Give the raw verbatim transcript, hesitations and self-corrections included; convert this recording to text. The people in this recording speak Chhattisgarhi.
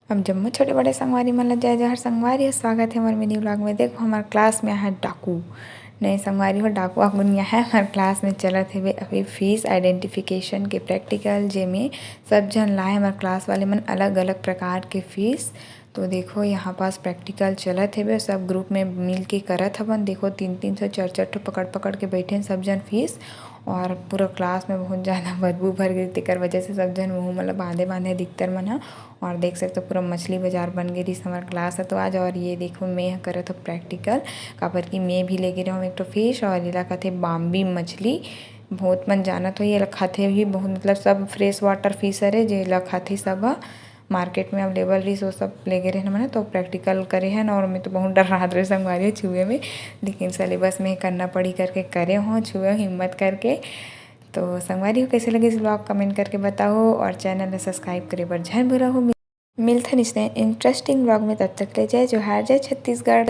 हम जम्मो छोटे बड़े संगवारी मन ला जय जोहार। संगवारी हो, स्वागत हे हमर मिनी व्लॉग में। देखो, हमर क्लास में आहे डाकू। नहीं संगवारी हो, डाकू वाकू नहीं आहे। हमर क्लास में चलत हेबे अभी फीस आइडेंटिफिकेशन के प्रैक्टिकल, जेमे सब झन लाए हमर क्लास वाले मन अलग-अलग प्रकार के फीस। तो देखो, यहाँ पास प्रैक्टिकल चलत हेबे, सब ग्रुप में मिल के करत हवन। देखो, तीन तीन ठो, चार चार ठो पकड़ पकड़ के बैठे हैं सब झन फीस, और पूरा क्लास में बहुत ज़्यादा बदबू भर गई, तेकर वजह से सब झन मुँह मतलब बांधे बांधे दिखतर मन ह। और देख सकते हो, पूरा मछली बाजार बन गई रहिस हमर क्लास ह तो आज। और ये देखो, मैं ह करत हो प्रैक्टिकल, काबर कि मैं भी लेगे रहूँ एक ठो फिश, और एला कथे बाम्बी मछली। बहुत मन जानत हो, एला खाथे भी बहुत, मतलब सब फ्रेश वाटर फिश हरे, जेला खाथे सब ह। मार्केट में अवेलेबल रहिस, वो सब लेगे रहेन मन ह, तो प्रैक्टिकल करे हन। और मैं तो बहुत डर्रात रहे संगवारी हो छुए में, लेकिन सिलेबस में करना पड़ी करके करे हो, छुए हो हिम्मत करके। तो संगवारी हो, कैसे लगे इस व्लॉग, कमेंट करके बताओ, और चैनल ला सब्सक्राइब करे बर झन भूलहू। मिलथन इसने इंटरेस्टिंग व्लॉग में, तब तक ले जय जोहार, जय छत्तीसगढ़।